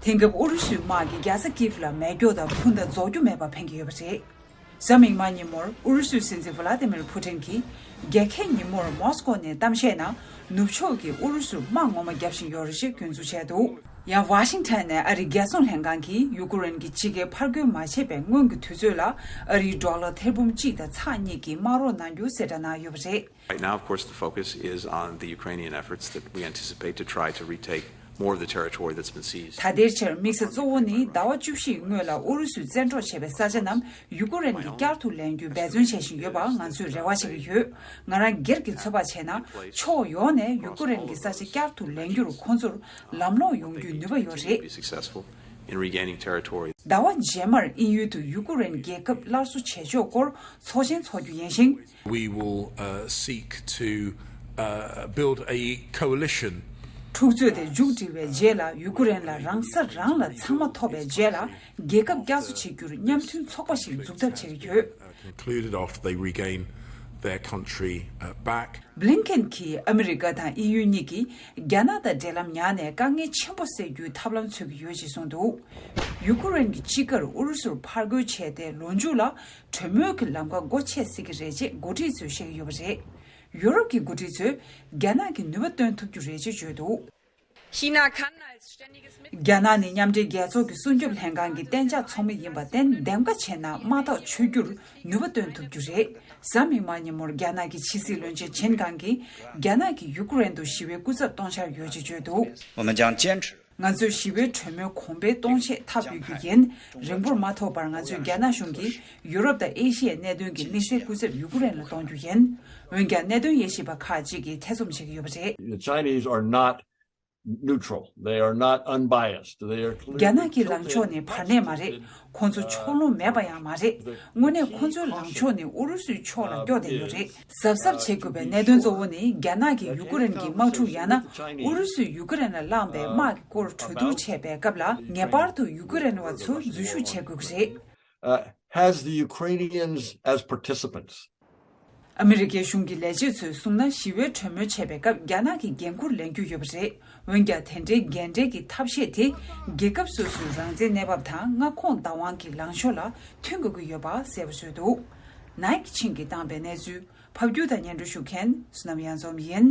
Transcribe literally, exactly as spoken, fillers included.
དེང་སྐབས་ཨུ་རུ་སུའི་དམག་གིས་རྒྱལ་ས་ཀིབ་ལ་མེ་སྒྱོགས་དང་འཕུར་མདའ་རྫོགས་རྒྱུ་མེད་པ་འཕེན་གྱི་ཡོད་པ་རེད། གཟའ་མིག་དམར་ཉིན་མོར་ཨུ་རུ་སུའི་སྲིད་འཛིན་ཝ་ལ་ཏི་མིར་ཕུ་ཏིན་གྱིས་རྒྱལ་ཁའི་ཉིན་མོར་མོ་སི་ཀོ་ནས་གཏམ་བཤད་ནང་ནུབ་ཕྱོགས་ཀྱིས་ཨུ་རུ་སུར་དམག་ངོ་མ་བརྒྱབ་བཞིན་ཡོད་རེད་ཅེས་སྐྱོན་འཛུགས་བྱས་འདུག་ཡང་ཝ་ཤིང་ཊོན་ནས་ཨ་རིའི་རྒྱལ་སྲུང་ལྷན་ཁང་གིས་ཡུ་ཀེ་རེན་གྱི་དཔྱིད་ཀའི་ཕར་རྒོལ་མ་བྱས་པའི་སྔོན་གྱི་དུས་ཚོད་ལ་ཨ་རིའི་ཌོ་ལར་ཐེར་འབུམ་གཅིག་དང་ཚེག་གཉིས་ཀྱི་དམག་རོགས་གནང་རྒྱུ་གསལ་བསྒྲགས་གནང་ཡོད་པ་རེད། Right now, of course, the focus is on the Ukrainian efforts that we anticipate to try to retake more of the territory that's been seized. ད་ལྟའི་ཆར་དམིགས་ས་གཙོ་བོ་ནི་ཟླ་བ་བཅུ་བཞིའི་སྔོན་ལ་ཨུ་རུ་སུས་བཙན་འཕྲོག་བྱས་པའི་ས་ཆ་རྣམས་ཡུ་ཀེ་རེན་གྱིས་བསྐྱར་དུ་ལེན་རྒྱུའི་འབད་བརྩོན་བྱེད་བཞིན་ཡོད་པ་ང་ཚོས་རེ་བ་བྱེད་ཀྱི་ཡོད། ང་རང་སྒེར་གྱི་ཚོད་དཔག་བྱས་ན་ཕྱོགས་ཡོངས་ནས་ཡུ་ཀེ་རེན་གྱི་ས་ཆ་བསྐྱར་དུ་ལེན་རྒྱུར་ཁོང་ཚོར་ལམ་ལྷོང་ཡོང་རྒྱུའི་ནུས་པ་ཡོད་རེད། Be successful in regaining territory. ཟླ་བ་རྗེས་མར་དབྱིན་ཡུལ་དུ་ཡུ་ཀེ་རེན་རྒྱལ་ཁབ་སླར་གསོ་བྱེད་ཕྱོགས་སྐོར་ཚོགས་ཆེན་འཚོགས་རྒྱུ་ཡིན་ཞིང་། We will uh, seek to uh, build a coalition. འཁྲུག་རྩོད་དེ་མཇུག་སྒྲིལ་བའི་རྗེས་ལ་ཡུ་ཀེ་རེན་ལ་རང་ས་རང་ལ་ཚང་མ་ཐོབ་པའི་རྗེས་ལ་རྒྱལ་ཁབ་བསྐྱར་གསོ་བྱེད་རྒྱུར་མཉམ་མཐུན་ཚོགས་པ་ཞིག་འཛུགས་ཐབས་བྱེད་ཀྱི་ཡོད། Concluded after they regain their country uh, back. བྷི་ལིན་ཁེན་གྱིས་ཨ་མི་རི་ཀ་དང་དབྱིན་ཡུལ་གཉིས་ཀྱིས་རྒྱ་ནག་དང་འབྲེལ་ལམ་ཉར་ནས་དཀའ་ངལ་ཆེན་པོ་སེལ་རྒྱུའི་ཐབས་ལམ་འཚོལ་གྱི་ཡོད་ཅེས་གསུངས་འདུག་ཡུ་ཀེ་རེན་གྱི་དཔྱིད་ཀར་ཨུ་རུ་སུར་ཕར་རྒོལ་བྱས་ཏེ་ལོ་མཇུག་ལ་གྲོས་མོལ་གྱི་ལམ་ཁ་སྒོ་ཕྱེ་སྲིད་ཀྱི་རེད་ཅེས་འགོ་ཁྲིད་ཚོས་བཤད་ཀྱི་ཡོད་པ་རེད། ཡུ་རོབ་ཀྱི་འགོ་ཁྲིད་ཚོས་རྒྱ་ནག་གིས་ནུས་པ་བཏོན་ཐུབ་རྒྱུ་རེད་ཅེས་བརྗོད་འདུག China kann als ständiges Mitglied རྒྱ་ནག་ནི་མཉམ་འབྲེལ་རྒྱལ་ཚོགས་ཀྱི་སྲུང་སྐྱོབ་ལྷན་ཁང་གི་གཏན་འཇགས་ཚོགས་མི་ཡིན་པར་བརྟེན་འདེམས་ཀ་བྱས་ན་དམག་ཐག་ཆོད་རྒྱུར་ནུས་པ་བཏོན་ཐུབ་རྒྱུ་རེད། གཟའ་མིག་དམར་ཉིན་མོར་རྒྱ་ནག་གི་ཕྱི་སྲིད་བློན་ཆེན་ཆིན་ཀང་གིས་རྒྱ་ནག་གིས་ཡུ་ཀེ་རེན་དུ་ཞི་བའི་སྐུ་ཚབ་གཏོང་འཆར་ཡོད་ཅེས་བརྗོད་འདུག 我们将坚持 ང་ཚོས་ཞི་བའི་གྲོས་མོལ་གོང་འཕེལ་གཏོང་ཆེད་ཐབས་ཡོད་རྒྱུ་ཡིན། རིང་པོར་མ་ཐོགས་པར་ང་ཚོས་རྒྱ་ནག་གཞུང་གིས་ཡུ་རོབ་དང་ཨེ་ཤི་ཡའི་གནད་དོན་གྱི་དམིགས་བསལ་སྐུ་ཚབ་ཡུ་ཀེ་རེན་ལ་གཏོང་རྒྱུ་ཡིན། འོན་ཀྱང་གནད་དོན་དབྱེ་ཞིབ་པ་ཁག་ཅིག་གིས་ཐེ་ཚོམ་བྱེད་ཀྱི་ཡོད་པ་རེད། The Chinese are not neutral. They are not unbiased. They are clearly རྒྱ་ནག་གི་ལངས་ཕྱོགས་ནི་བར་གནས་མ་རེད། ཁོང་ཚོ་ཕྱོགས་ལྷུང་མེད་པ་ཡང་མ་རེད། དངོས་གནས་ཁོང་ཚོའི་ལངས་ཕྱོགས་ནི་ཨུ་རུ་སུའི་ཕྱོགས་ལ་སྐྱོད་བསྡད་ཡོད་རེད། གཟབ་གཟབ་བྱེད་དགོས་པའི་གནད་དོན་གཙོ་བོ་ནི་རྒྱ་ནག་གིས་ཡུ་ཀེ་རེན་གྱི་དམག་འཁྲུག་ཡང་ན་ཨུ་རུ་སུས་ཡུ་ཀེ་རེན་ལ་བསླངས་པའི་དམག་གི་སྐོར་གྲོས་བསྡུར་བྱས་པའི་སྐབས་ལ་ངེས་པར་དུ་ཡུ་ཀེ་རེན་བ་ཚོ་འཛུལ་ཞུགས་བྱེད་དགོས་ཀྱི་རེད། Uh, has the Ukrainians as participants. ཨ་མི་རི་ཀའི་གཞུང་གི་ལས་བྱེད་ཚོས་གསུངས་ན་ཞི་བའི་གྲོས་མོལ་བྱས་པའི་སྐབས་རྒྱ་ནག་གིས་འགན་འཁུར་ལེན་རྒྱུ་ཡོད་པ་རེད། འོན་ཀྱང་དེ་འདྲའི་འགན་འཁྲིའི་ཐབས་ཤེས་དེ་རྒྱལ་ཁབ་སོ་སོའི་རང་བཙན་གནས་བབ་དང་མངའ་ཁོངས་བདག་དབང་གི་ལངས་ཕྱོགས་ལ་མཐུན་དགོས་ཀྱི་ཡོད་པ་གསལ་པོ་བཟོས་འདུག་ནའེ་ཀི་ཆིང་གིས་བཏང་པའི་གནས་ཚུལ་ཕབ་སྒྱུར་དང་སྙན་སྒྲོན་ཞུ་མཁན་བསོད་ནམས་གཡང་འཛོམས་ཡིན།